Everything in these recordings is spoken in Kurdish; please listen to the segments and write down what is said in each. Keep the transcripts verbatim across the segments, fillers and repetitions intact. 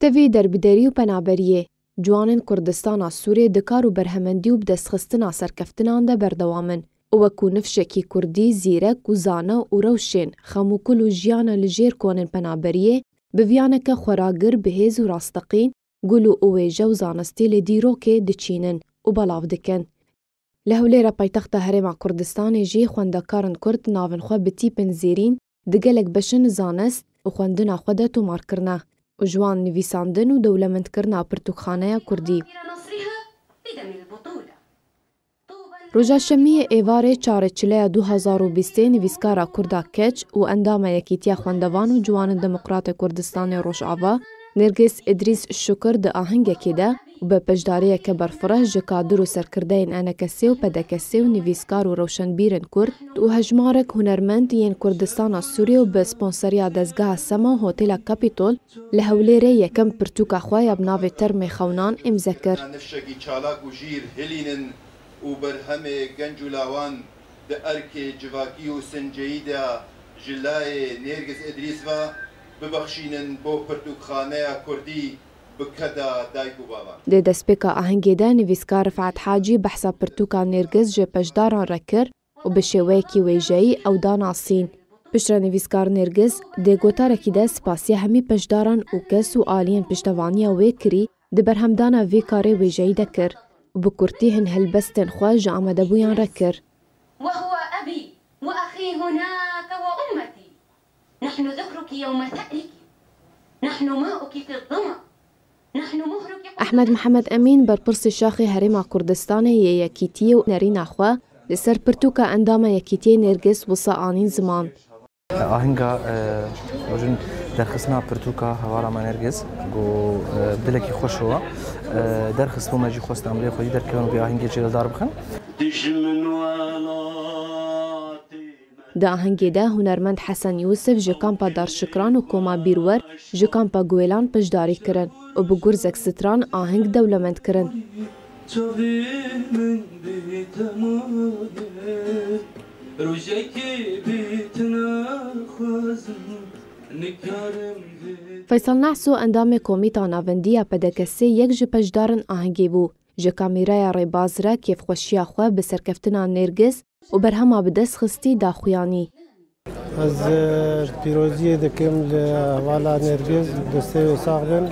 Evê derbiderî û penaberiyê, ciwanên Kurdistana Sûrê di kar û berhemendî û bidestxistina serkeftinan de berdewam in û wekû nifşekî kurdî, zîrek û zane û rewşên xem û kul û jiyana li jêr konên penaberiyê bi viyaneke xweragir, bihêz û rasteqîn, gul û wêje û zanistî li dîrokê diçînin û belav dikin. Li Hewlêra paytexta Herêma Kurdistanê jî xwendekarên Kurd navên xwe bi tîpên zêrîn di gelek beşên zanist û xwendina xwe de tomar kirine û ji wan nivîsandin û dewlemendkirina pirtûkxaneya Kurdî. Roja Şemiyê êvarê çarê çileya du hazar û bîstê nivîskara Kurda keç û endama Yekîtiya Xwendevan û Ciwanên Demokratê Kurdistanê Rojava, Nêrgîz Îdrîs Şukir di ahengekê de û bi beşdariyeke berfireh ji kadir û serkirdeyên ENKSê û PDKSê û nivîskar û rewşenbîrên Kurd û hejmarek hunermend yên Kurdistana Sûriyê û bi sponseriya dezgeha Sema û Hotela Kapîtol li Hewlêrê yekem pirtûka xwe ya bi navê Termê Xewnan îmze kir. Nifşekî çalak û jîr hilînin û berhemê genc û lawan di erkê civakî û sinceyî de ji layê Nêrgiz Îdrîs ve bibexşînin bo pirtûkxaneya Kurdî bi keda dayik û bavan. Di destpêka ahengê de nivîskar Rifat Hacî behsa pirtûka Nêrgiz ji peşdaran re kir û bi şêweyekî wêjeyî ew da nasîn. Piştre nivîskar Nêrgiz di gotarekî de spasiya hemî peşdaran û kes û aliyên piştevaniya wê kirî di berhemdana vê karê wêjeyî de kir û bi kurtî hin helbestên xwe ji amadebûyan re kir. وهو أبي وأخي هناك وأمتي. نحن ذخرك يوم ثأرك. نحن ماؤك في الظمأ. نحن مهرك قبل Ehmed Mihemed Emîn, berpirsê Şaxê Herêma Kurdistanê yê Yekîtiyê û nerîna xwe li ser pirtûka endama Yekîtiyê Nêrgiz wisa anîn ziman. Ahinga, e, rojin derxistina pirtûka hevara me Nêrgiz, ku, e, dilekî xweş wa, e, derxist bû me jî xwest em lê xwedî derkevin û vê ahengê jê li dar bixin. Dijmin welatê Di ahengê de hunermend Hesen Yûsif ji kampa Darşikran û koma Bîrwer ji kampa Guêlan piştdarî kirin û bi gurzek stran aheng dewlemend kirin. Çavê min bê te maye, rojekê bê te naxwazim, nikarim vê Feysel Nahso, endamê Komîta Navendî ya P D K S'ê, yek ji peşdarên ahengê bû. Ji kamîraya rêbaz re kêfxweşiya xwe bi serkeftina Nêrgiz û berhema bi dest xistî da xuyanî. Ez, e, pîroziyê dikim li hevala Nêrgiz, destê wê sax bin.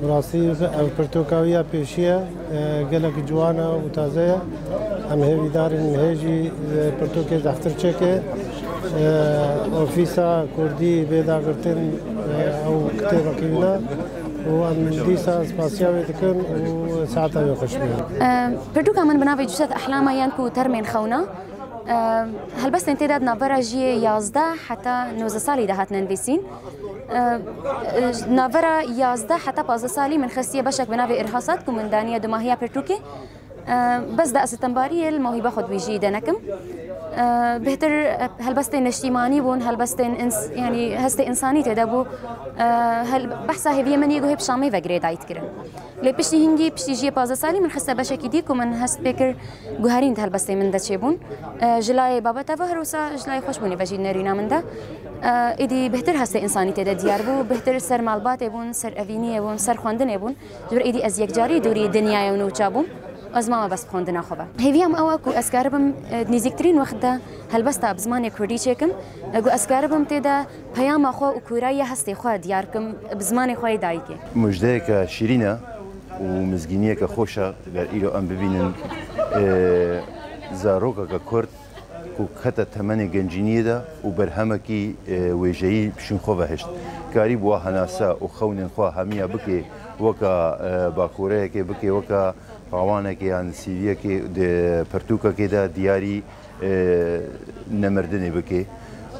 Bi rastî ev pirtûka wî ya pêşî ye, e, gelek ciwan e û taze ye. Em hêvîdar in hê jî, e, pirtûkê zehtir çêke. E, ofîsa Kurdî bê dagirtin, e, ew kitêbekî wî ne û em dîsa spasiya wê dikin û saeta wê xweş be. E, pirtûka min bi navê Cüset Ehlama yan ku Termên Xewna. Ehm, helbestên tê de di navbera jiyê yazdeh heta nozdeh salî de hatine nivîsîn. Ehm, e, navbera yazdeh heta pazdeh salî min xestiye beşek bi navê Irhasat ku min daniye dumahiya pirtûkê. Ehm, bes da ez tembariyê li mewhîba xwe di wî jiyî de nekim. Ehm, bêhtir, e, helbestên neştîmanî bûn, helbestên ins-, yanî hestê însanî tê de bû. Ehm, hel-, behsa hêviyê min yê ku hê bi Şamê ve girêdayî dikirin. Lê piştî hingî, piştî jiyê pazdeh salî min xiste beşekî dî ku min hest pê kir guherîn di helbestê min de çêbûn. E, ji layê babeta ve her wisa ji layê xweşbûnê ve jî nerîna min de. E, êdî bêhtir hestê însanî tê de diyar bû, bêhtir ser malbatê bûn, ser evîniyê bûn, ser xwendinê bûn. Ji ber êdî ez yekcarî dûrî dinyaya û nûça bûm. Ez mame bes bi xwendina xwe ve. Hêviya min ew e ku ez karibim, e, di nêzîktirîn wext de helbesta bi zimanê kurdî çêkim, e, ku ez karibim tê de peyama xwe û kûrayiya hestê xwe diyar kim bi zimanê xwe yê dayikê. Mujdeyeke şîrîn e û mizgîniyeke xweş e ger îro em bibînin, e, zarokeke kurd ku kete temenê gencîniyê de û berhemekî, e, wêjeyî bi şûn xwe ve hişt. Karî bi wa henase û xewnên xwe hemiya bike weke, e, bakoreyekê, bike weke pawanekê yan sîviyekê di pirtûkekê de diyarî, e, nemirdinê bike.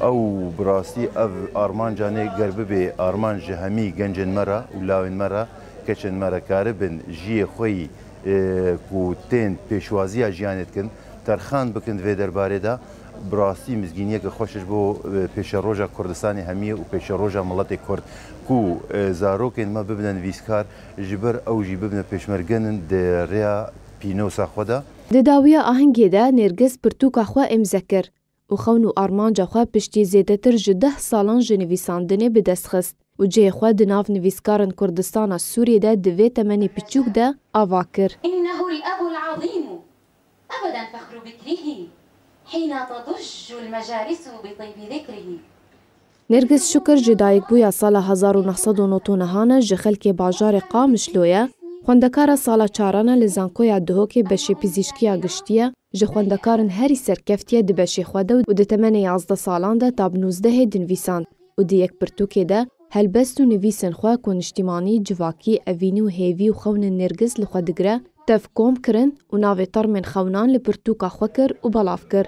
Ew bi rastî ev armancanê ger bibe armanc ji hemî gencên me re û lawên me re, keçên me re karibin jiyê xwe yî, e, ku tên pêşwaziya jiyanê dikin, terxan bikin di vê derbarê de, bi rastî mizgîniyeke xweş ji bo, e, pêşeroja Kurdistanê hemiyê û pêşeroja miletê Kurd, ku, e, zarokên me bibine nivîskar, ji ber ew jî bibine pêşmergenin di rêya pînosa xwe de. Di dawiya ahengê de Nêrgiz pirtûka xwe îmze kir û xewn û armanca xwe piştî zêdetir ji deh salan ji nivîsandinê bi dest xist. û cihê xwe di nav nivîskarên Kurdistana Sûriyê de di vê temenê piçûk de ava kir. إنه الأب العظيم أبدا فخر بكره حين تضج المجالس بطيب ذكره. Nêrgiz Şukir ji dayikbûya sala hezar û neh sed û nod û neh e, ji xelkê bajarê Qamişlo ye. Xwendekara sala çaran e li Zankoya Duhokê beşê pizîşkiya giştî ye. Ji xwendekarên herî serkevtî ye di beşê xwe de û di temenê yazdeh salan de tab nûzdehê dinivîsand û di yek pirtûkê de helbest û nivîsên xwe ku niştîmanî, civakî, evînî û hêvî û xewnên Nêrgiz li xwe digire, tev kom kirin û navê termên xewnan li pirtûka xwe kir û belav kir.